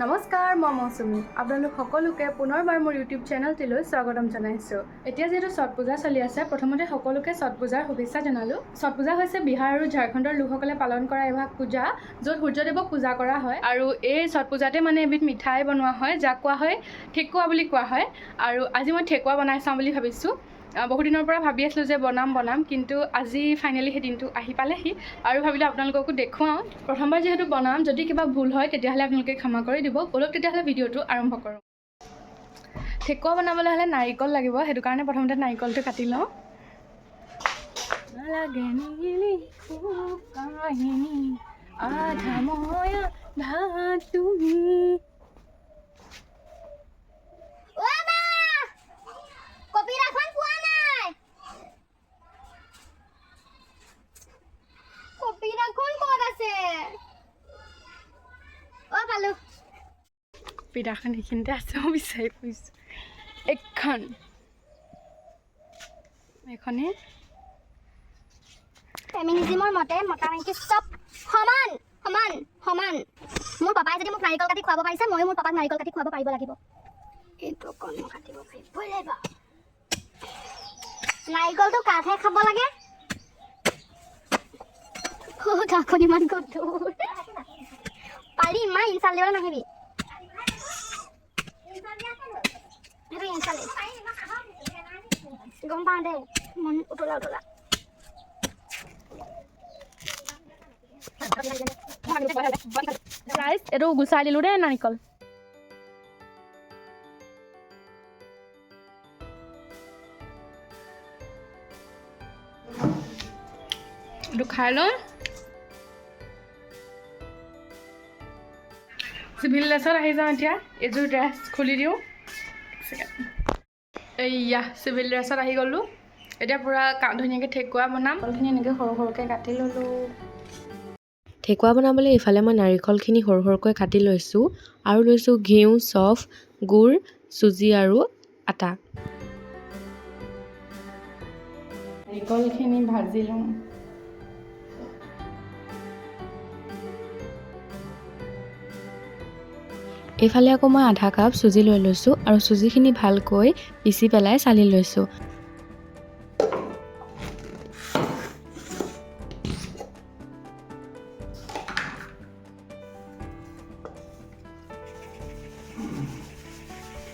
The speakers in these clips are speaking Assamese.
নমস্কাৰ, মই মৌচুমী। আপোনালোক সকলোকে পুনৰবাৰ মোৰ ইউটিউব চেনেলটিলৈ স্বাগতম জনাইছোঁ। এতিয়া যিহেতু ছট পূজা চলি আছে, প্ৰথমতে সকলোকে ছট পূজাৰ শুভেচ্ছা জনালোঁ। ছট পূজা হৈছে বিহাৰ আৰু ঝাৰখণ্ডৰ লোকসকলে পালন কৰা এভাগ পূজা, য'ত সূৰ্যদেৱক পূজা কৰা হয়। আৰু এই ছট পূজাতে মানে এবিধ মিঠাই বনোৱা হয়, যাক কোৱা হয় ঠেকুৱা বুলি কোৱা হয়। আৰু আজি মই ঠেকুৱা বনাই চাওঁ বুলি ভাবিছোঁ। বহু দিনৰ পৰা ভাবি আছিলোঁ যে বনাম বনাম, কিন্তু আজি ফাইনেলি সেই দিনটো আহি পালেহি আৰু ভাবিলোঁ আপোনালোককো দেখুৱাওঁ। প্ৰথমবাৰ যিহেতু বনাম, যদি কিবা ভুল হয় তেতিয়াহ'লে আপোনালোকে ক্ষমা কৰি দিব। ব'লক তেতিয়াহ'লে ভিডিঅ'টো আৰম্ভ কৰোঁ। ঠেকুৱা বনাবলৈ হ'লে নাৰিকল লাগিব, সেইটো কাৰণে প্ৰথমতে নাৰিকলটো কাটি লওঁ। নালাগে নিলিখো কাহিনী, আধা মই আধা তুমি। অ মা, কপিৰাখন পোৱা নাই। কপিৰাখন ক'ত আছে? অ, পালো। পিঠাখন এইখিনিতে আছে, মই বিচাৰি ফুৰিছোঁ। এইখন, এইখনেই। ফেমিনিজিমৰ মতে মতা মাইকী চব সমান সমান সমান। মোৰ পাপাই যদি মোক নাৰিকল কাটি খুৱাব পাৰিছে, ময়ো মোৰ পাপাক নাৰিকল কাটি খুৱাব পাৰিব লাগিব। এইটো অকণ মই কাটিব পাৰিবই লাগিব। নাৰিকলটো কাঠহে খাব লাগে। অ, দাখন ইমান গধুৰ। পাৰিম মা, ইনচাল দিবলৈ নাহিবি। সেইটো ইনচালে গম পাওঁ দেই। মন উতলা উতলা। ৰাইজ, এইটো গুচাই দিলোঁ দেই নাৰিকল। এইটো খাই লওঁ। চিভিল ড্ৰেছত আহি যাওঁ এতিয়া। এইযোৰ ড্ৰেছ খুলি দিওঁ, এক ছেকেণ্ড। এইয়া চিভিল ড্ৰেছত আহি গ'লোঁ। এতিয়া পূৰা ধুনীয়াকৈ ঠেকুৱা বনাম। কলখিনি এনেকৈ সৰু সৰুকৈ কাটি ল'লোঁ। ঠেকুৱা বনাবলৈ ইফালে মই নাৰিকলখিনি সৰু সৰুকৈ কাটি লৈছোঁ আৰু লৈছোঁ ঘিউ, চফ, গুড়, চুজি আৰু আটা। নাৰিকলখিনি ভাজি লওঁ। এইফালে আকৌ মই আধা কাপ চুজি লৈ লৈছোঁ আৰু চুজিখিনি ভালকৈ পিচি পেলাই চালি লৈছোঁ।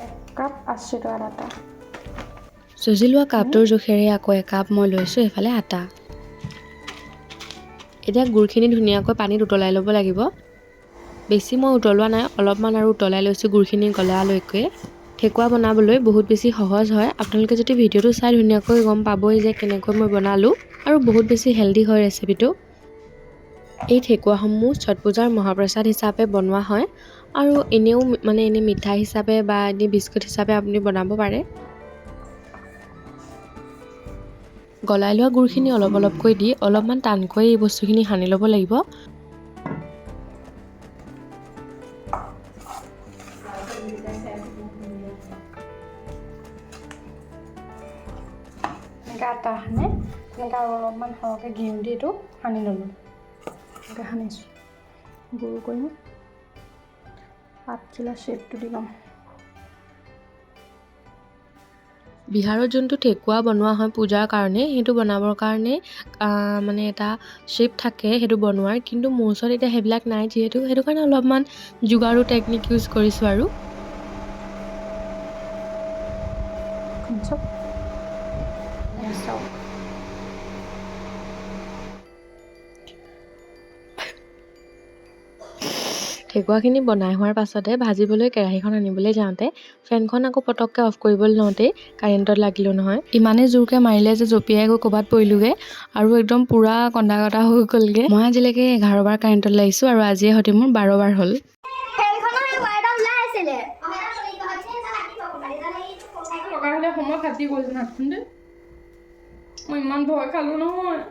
1 কাপ আশীৰ্বাদ আটা। চুজি লোৱা কাপটোৰ জোখেৰে আকৌ একাপ মই লৈছোঁ এইফালে আটা। এতিয়া গুড়খিনি ধুনীয়াকৈ পানীত উতলাই ল'ব লাগিব। বেছি মই উতলোৱা নাই, অলপমান আৰু উতলাই লৈছোঁ গুড়খিনি গলালৈকে। ঠেকুৱা বনাবলৈ বহুত বেছি সহজ হয়। আপোনালোকে যদি ভিডিঅ'টো চাই ধুনীয়াকৈ গম পাবই যে কেনেকৈ মই বনালোঁ আৰু বহুত বেছি হেল্ডি হয় ৰেচিপিটো। এই ঠেকুৱাসমূহ ছট পূজাৰ মহাপ্ৰসাদ হিচাপে বনোৱা হয় আৰু এনেও মানে এনেই মিঠাই হিচাপে বা এনেই বিস্কুট হিচাপে আপুনি বনাব পাৰে। গলাই লোৱা গুড়খিনি অলপ অলপকৈ দি অলপমান টানকৈ এই বস্তুখিনি সানি ল'ব লাগিব। এনেকৈ আটা সানে, এনেকৈ আৰু অলপমান সৰহকৈ ঘিউ দি এইটো সানি ল'লোঁ। এনেকৈ সানিছোঁ, গুৰ কৰিম, পাতখিলা শ্বেপটো দি ল'ম। বিহাৰত যোনটো ঠেকুৱা বনোৱা হয় পূজাৰ কাৰণে, সেইটো বনাবৰ কাৰণে মানে এটা শ্বেপ থাকে সেইটো বনোৱাৰ, কিন্তু মোৰ ওচৰত এতিয়া সেইবিলাক নাই যিহেতু, সেইটো কাৰণে অলপমান যোগাৰো টেকনিক ইউজ কৰিছোঁ আৰু। এখন চাওক, এয়া চাওক। ঠেকুৱাখিনি বনাই হোৱাৰ পাছতে ভাজিবলৈ কেৰাহীখন আনিবলৈ যাওঁতে ফেনখন আকৌ পটককৈ অফ কৰিবলৈ লওঁতেই কাৰেণ্টত লাগিলোঁ নহয়। ইমানেই জোৰকৈ মাৰিলে যে জঁপিয়াই গৈ ক'ৰবাত পৰিলোঁগৈ আৰু একদম পূৰা কন্দা কটা হৈ গ'লগৈ। মই আজিলৈকে 11 বাৰ কাৰেণ্টত লাগিছোঁ আৰু আজিয়ে সৈতে মোৰ 12 বাৰ হ'ল। ফেনখনৰ এই ৱায়াৰডাল ওলাই আছিলে। লগা হ'লে সময় ফাটি গ'ল হাতখন দেই। মই ইমান ভয় খালোঁ নহয়।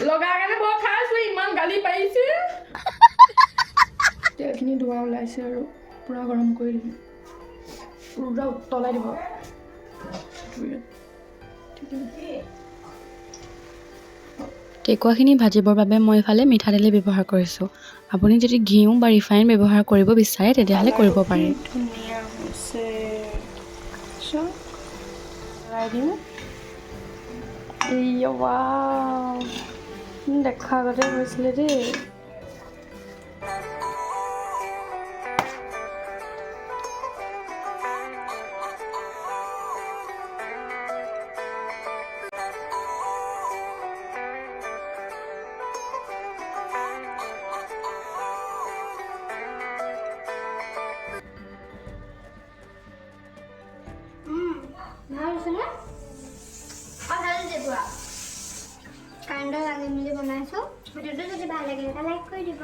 লগাৰ কাৰণে ভয় খাইছোঁ, ইমান গালি পাৰিছে। তেলখিনি ধোৱা ওলাইছে আৰু পূৰা গৰম কৰি দিম, পূৰা উতলাই দিব জুইত। ঠিক আছে। ঠেকুৱাখিনি ভাজিবৰ বাবে মই এইফালে মিঠাতেলে ব্যৱহাৰ কৰিছোঁ। আপুনি যদি ঘিউ বা ৰিফাইন ব্যৱহাৰ কৰিব বিচাৰে, তেতিয়াহ'লে কৰিব পাৰে। ধুনীয়া হৈছে। চাওক, লগাই দিওঁ। এইয়া, ৱাও! দেখা আগতে হৈছিলে দেই। ভাল হৈছেনে? অঁ, ভাল হৈছে পুৰা। কাৰেণ্টৰ লাগি মেলি বনাইছোঁ। ভিডিঅ'টো যদি ভাল লাগে, এটা লাইক কৰি দিব।